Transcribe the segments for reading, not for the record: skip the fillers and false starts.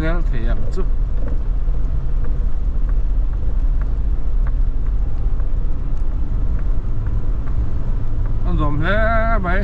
zel thei ang chu. A nuam hle mai.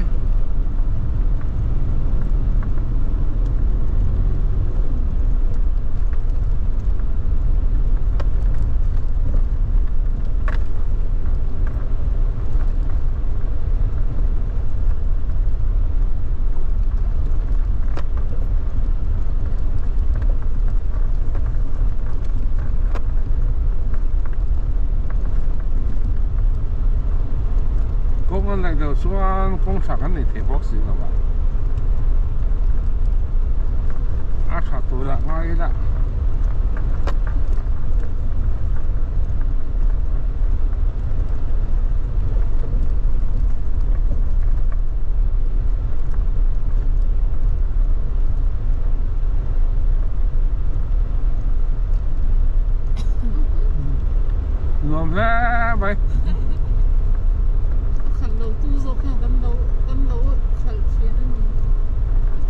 Kawng an laih loh chuan kawng tha kan nei thei bawk si lo a, a tha tur ah ngai ila. Nuam hle mai. A khalh lo tu zawk hian kan lo kan lo khalh thin a ni.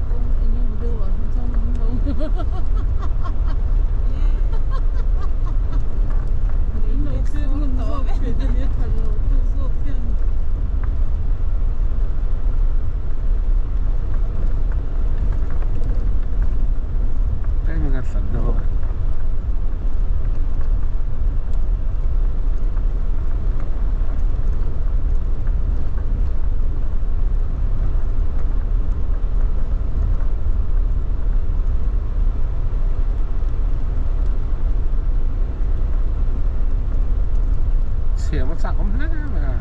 Kawng eng emaw deuh ah hi chuan an lo An lo thlir ngun zawk thin a ni a khalh lo tu zawk hian. Chhiam a chak awm hle mai a.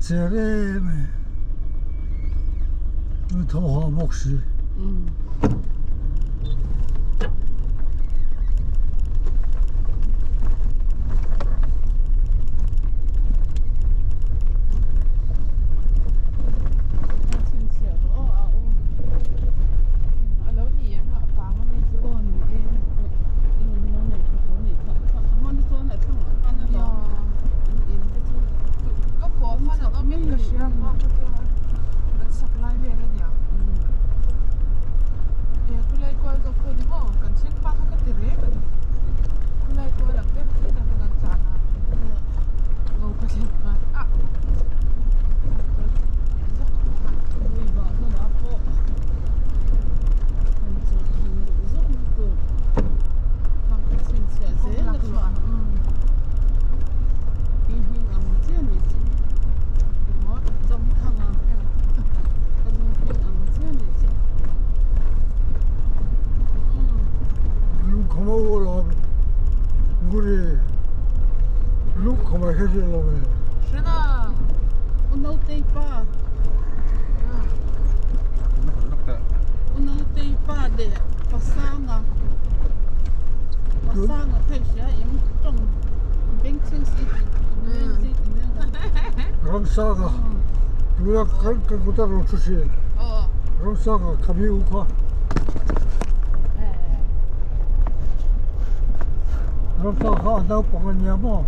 Cher em e. An tho hah bawk si. Ka pawh hman a awm in ka hria hma kha chuan an sak lai vel a niang e khulai kual zawk pawh ni maw kan thleng hma kha ka ti reng a ni khulai kual ang deuh thleng ang kha kan tlan a ngo ka thlen hma ah Pi hming ang chiah a nih chu ringawt Chawngthanga ka nu hming ang chiah a nih chu Lungkham a u lo nguri lungkham a hre lo ve. Hrena U Nautei pa U Nautei pa leh Pasanga Pasanga kha i hria em tawng bengchheng si tih Ramsanga tuna kan kan kut a rawn thu thin Ramsanga khami u kha Ramsanga kha a naupang a nia maw.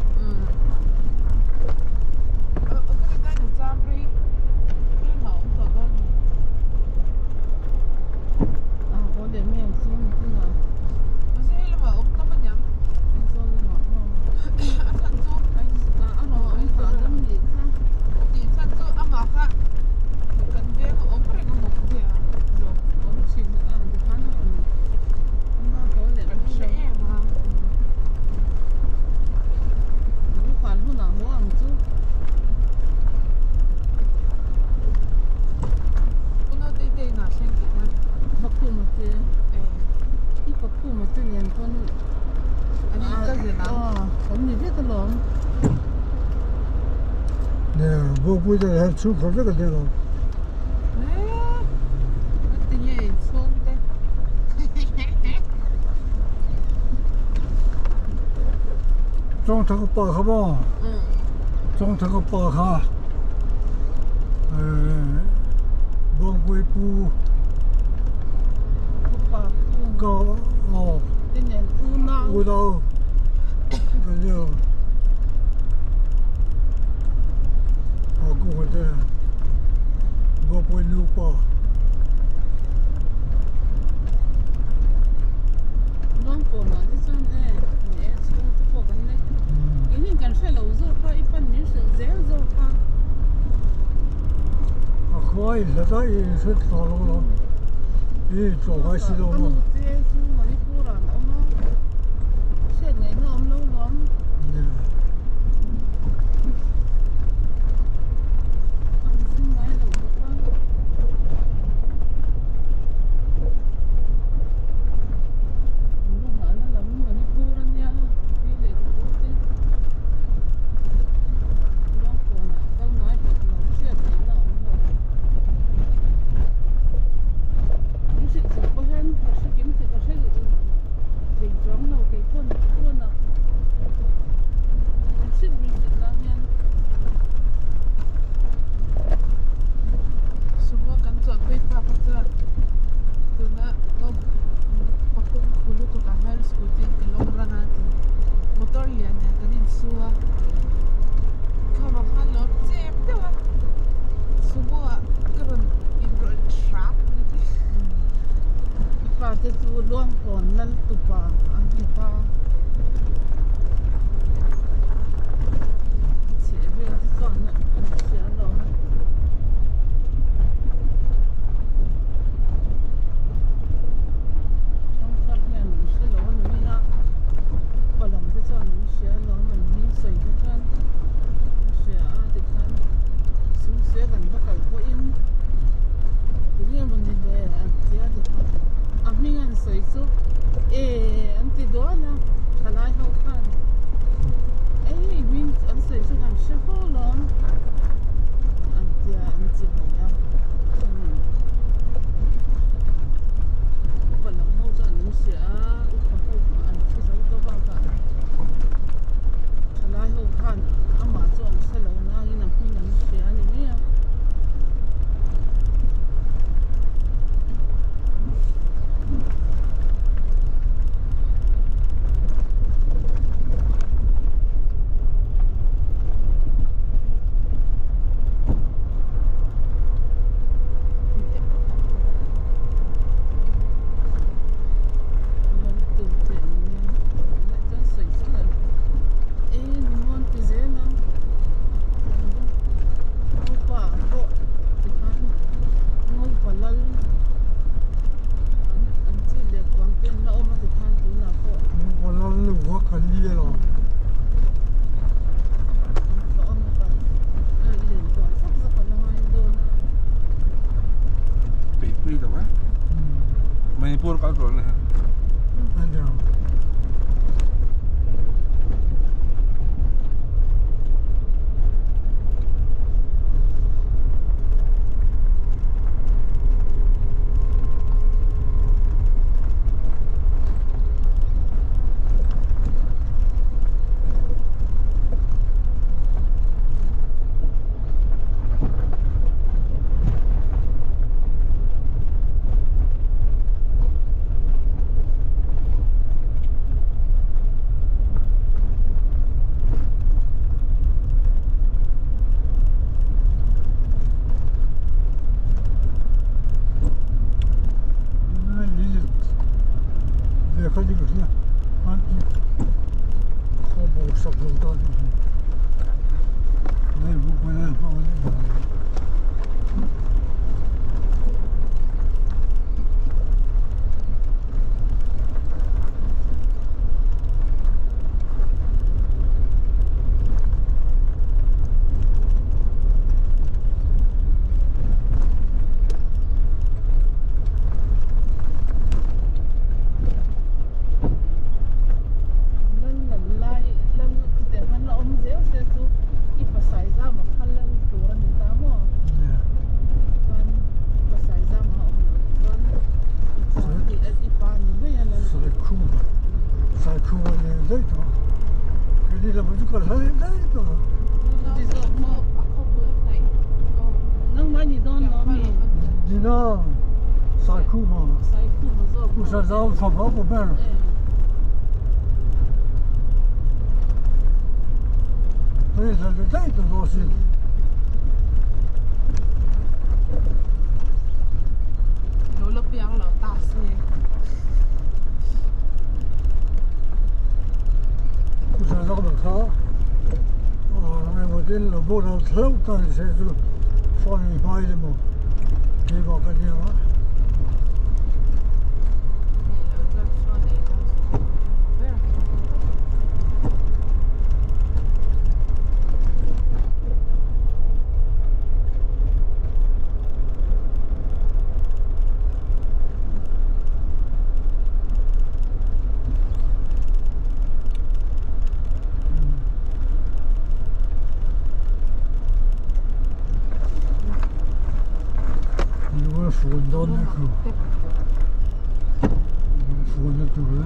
Bawkpui te hian chhungkhat vek an ni lo. Chawngthaka pa kha maw? Chawngthaka pa kha Bawkpui pu ka aw unau an ni lo. A kawng te Bawkpui nupa. A khua in hlat a i inhre tawh lo lo i tlawh ngai si lo maw. Sumo kan chawlhpui phak kha chuan tuna pakawng khu lutuk ah hian scooty in ka lawng ran a ti motor lian nen kan insu a khamah khan lo chep deuh a sumo ah ka rawn inrawlh hram a ni tih. I pa te chu Luangpawn lal tupa an ti ta. Chheh vel te chuan an hria alawm. Thangthar hian an hre lo a ni mai a, upa lam te chuan an hria alawm an hming sawi te chuan an hria a tikhan sumsuia kan va kal pawhin tinge mawni le an ti a tikhan a hming an sawi chu eh an ti dawn a thalai ho khan ei hming an sawi chu kan hre fo alawm. kha kan ni alawm. Peipui lo e. Manipur kal tur a ni. Lo la piang lo ta se. Nih loh chuan chuan ei tlang suh ber.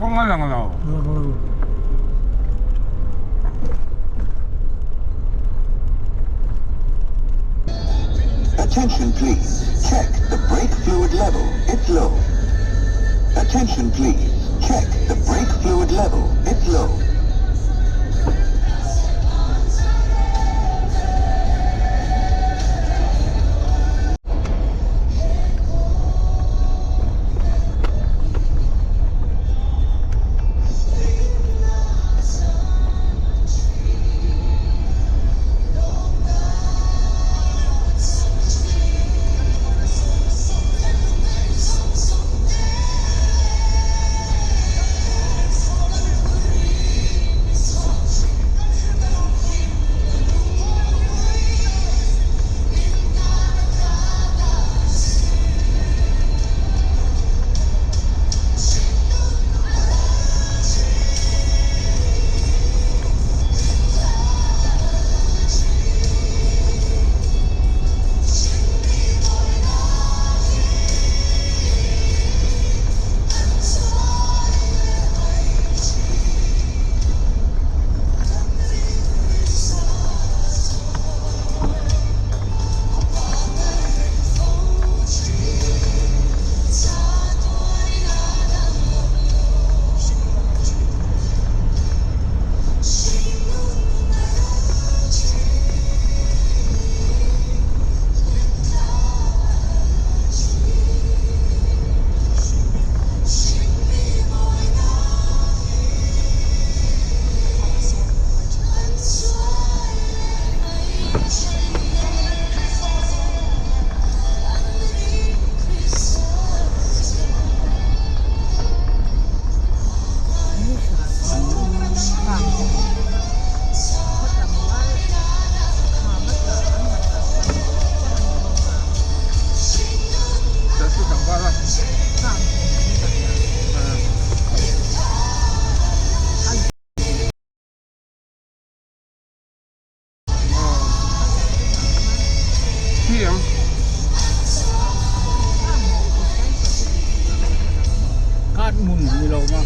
Kawng a lang lo. Lang lo. Attention please. Check the brake fluid level. It's low. Attention please. Check the brake fluid level. It's low. At hmun ni lo maw?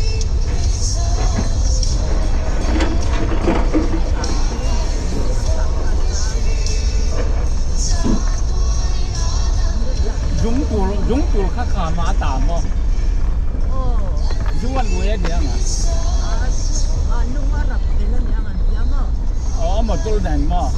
Zung tur zung tur kha kham ah a ta maw? Zung a lui a nia nga. Aw a motor nen maw?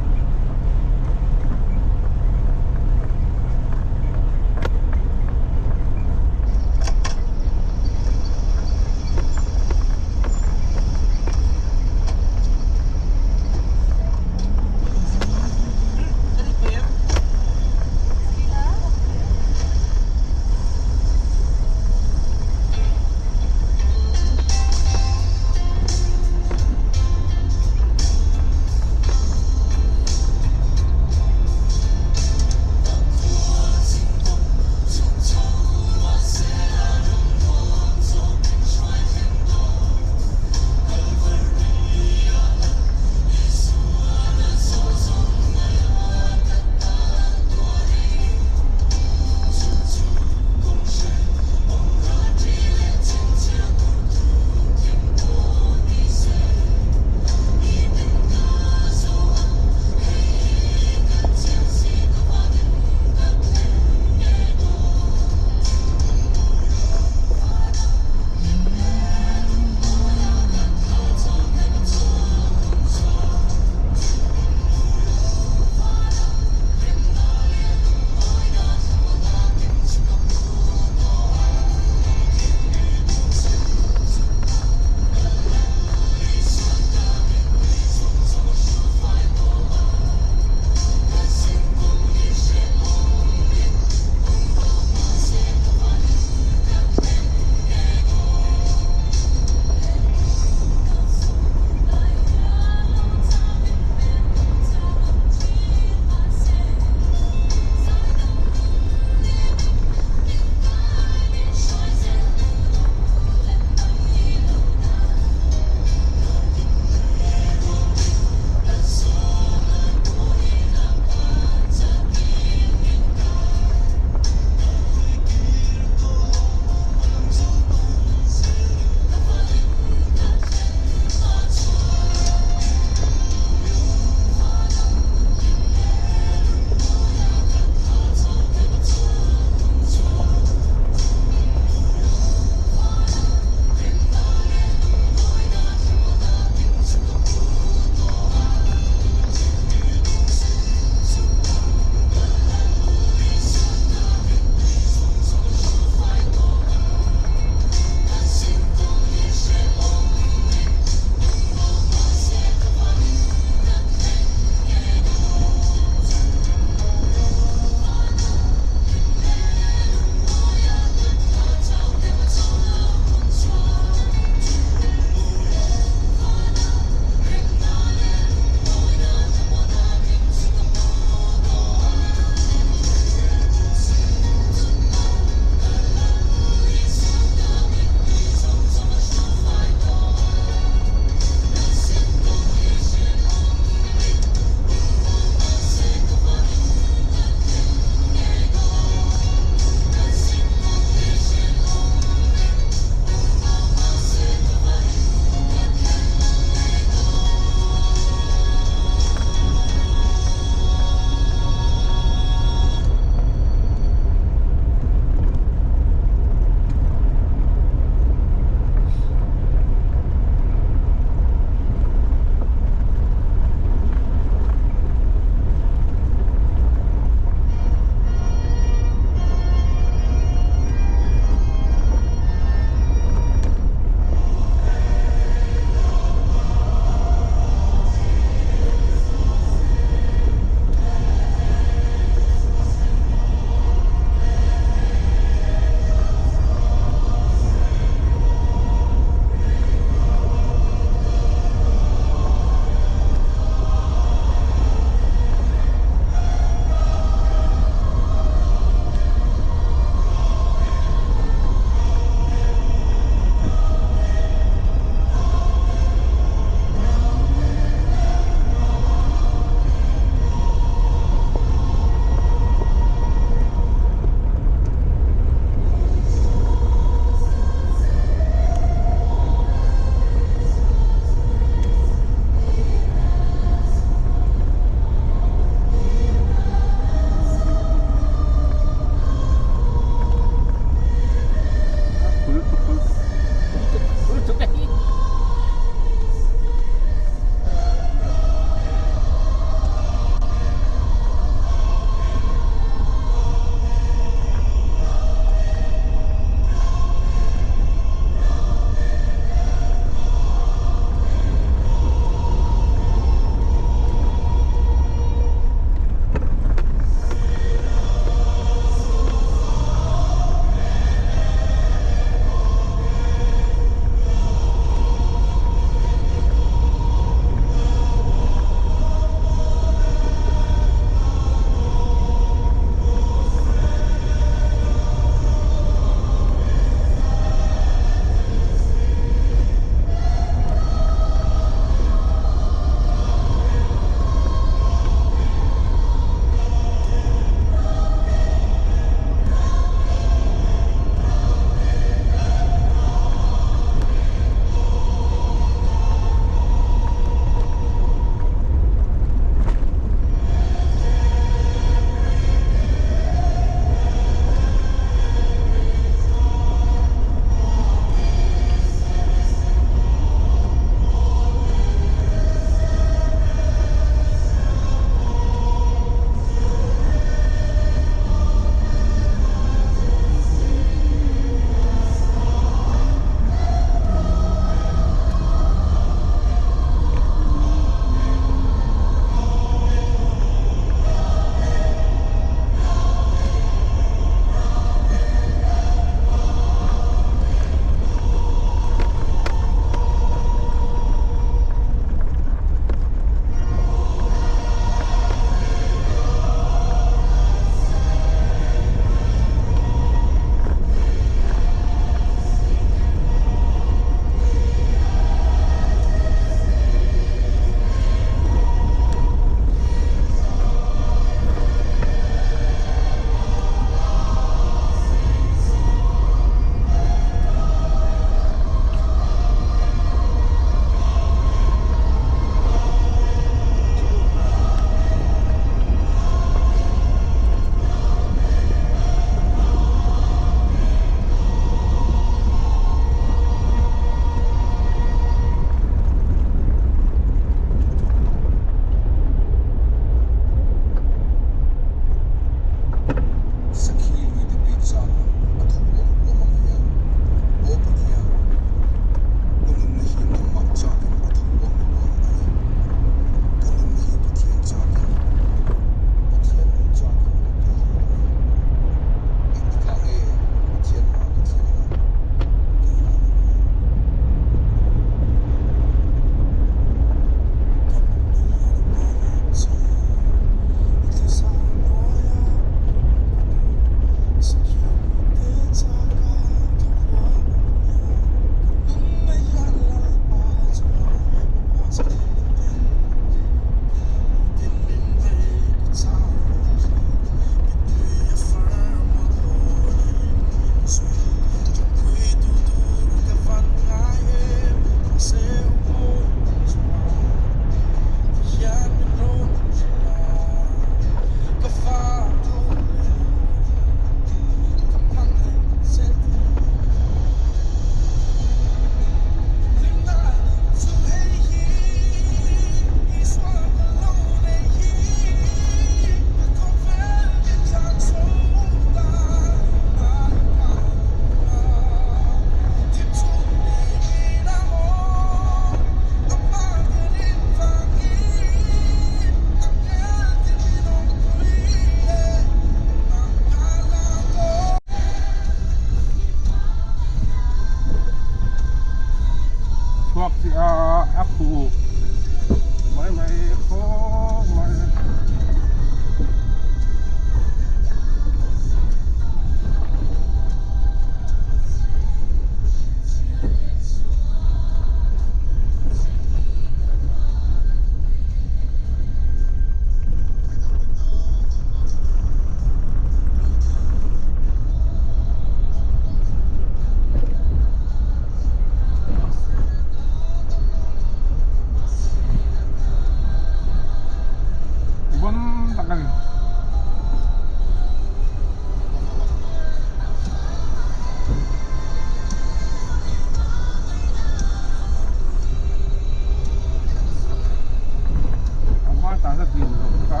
Ka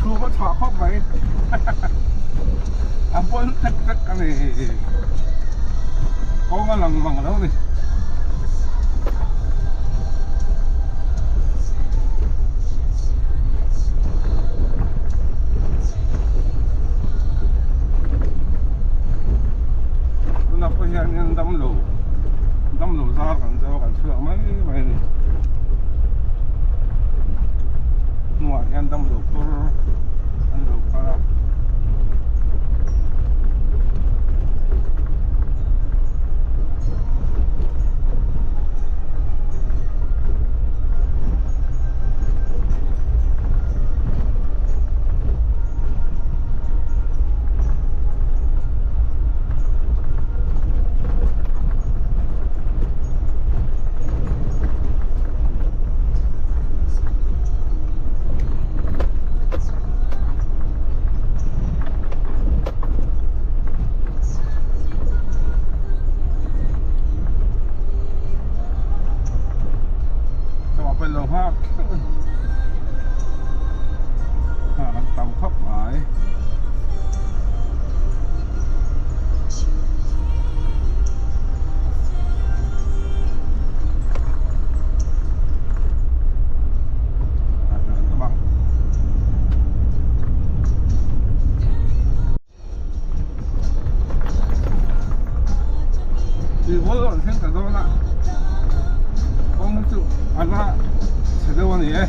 Chhum a chhuah khawp mai a pawn tak tak a ni kawng a lang mang lo ni. Tunah pawh hianin damlo damlo zar kan zo a kan chhuak mai mai a ni hnungah hian damlo phur an lo kal a. Tam khawp mai. Tui bul a rawn thleng ta dawn a, kawng chu a la chhe deuh a ni e.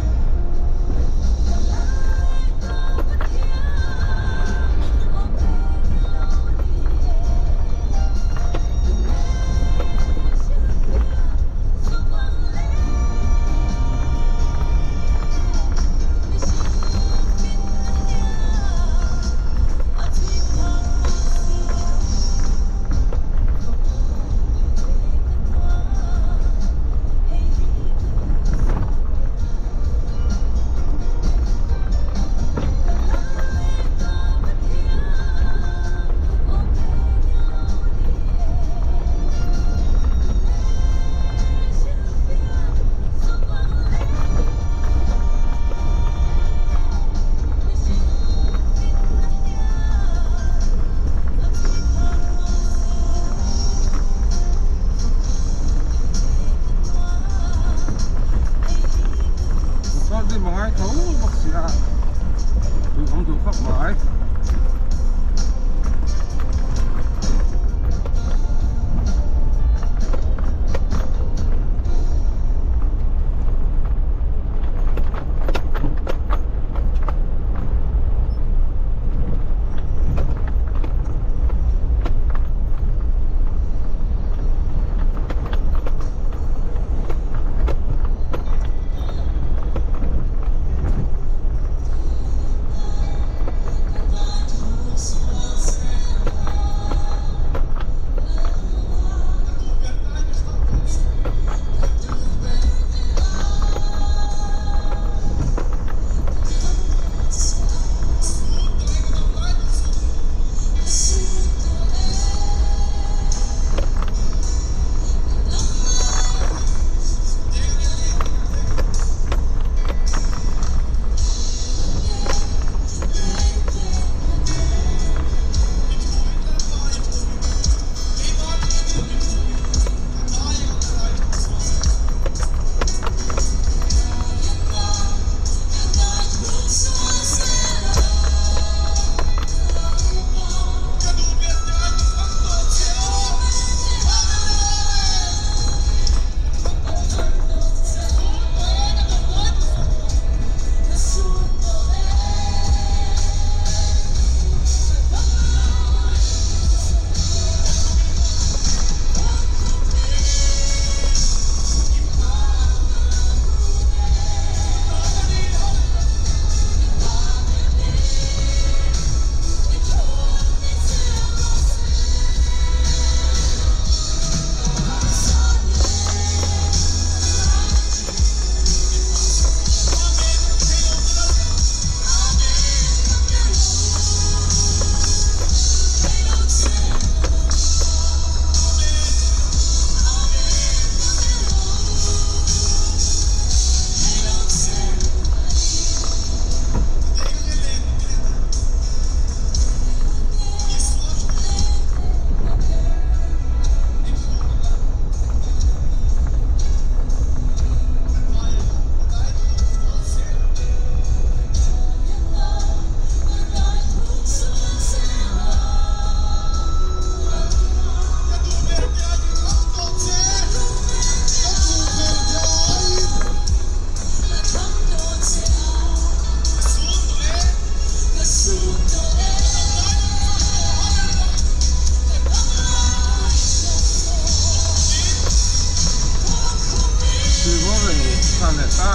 tha leh ta.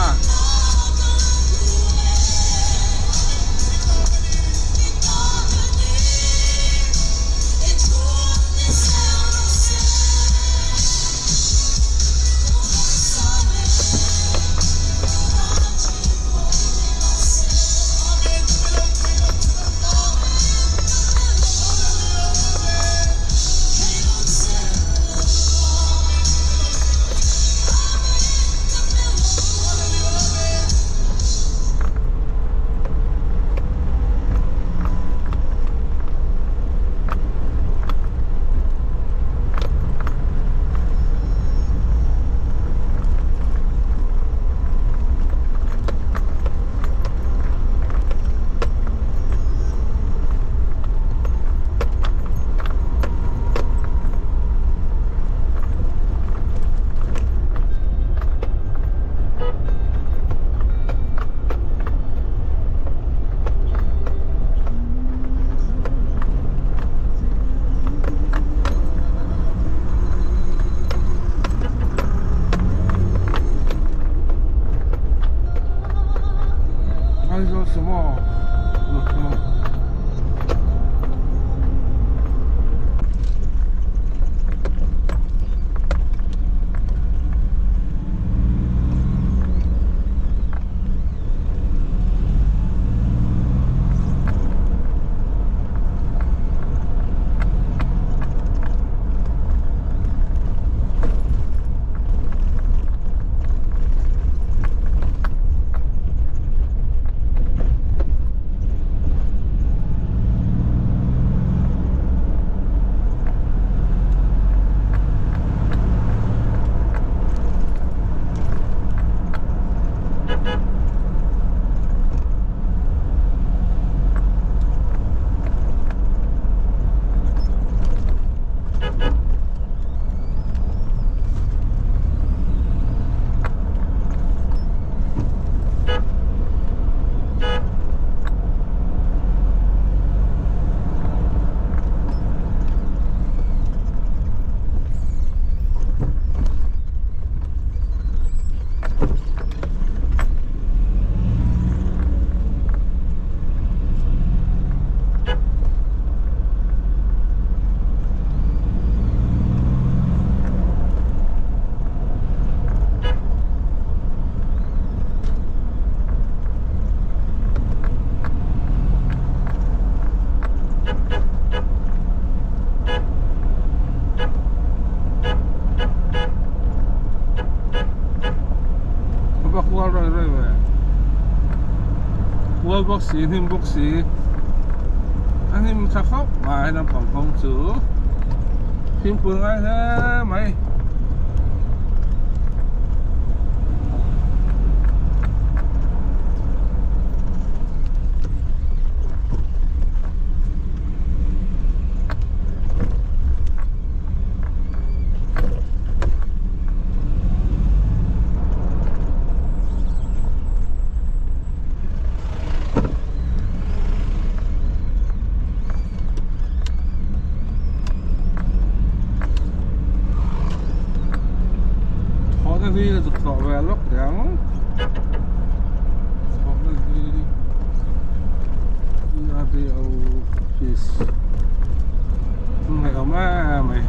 Aizawl sumo lut maw. A va kual rawi rawi ve kual bawk si hnim bawk si a hnim tha khawp mai naupang kawng chu fimkhur ngai hle mai. Thawhna hi a zuk tawh ve lawk teh ang thawhna hi DRDO office hmun ngaih awm em mai.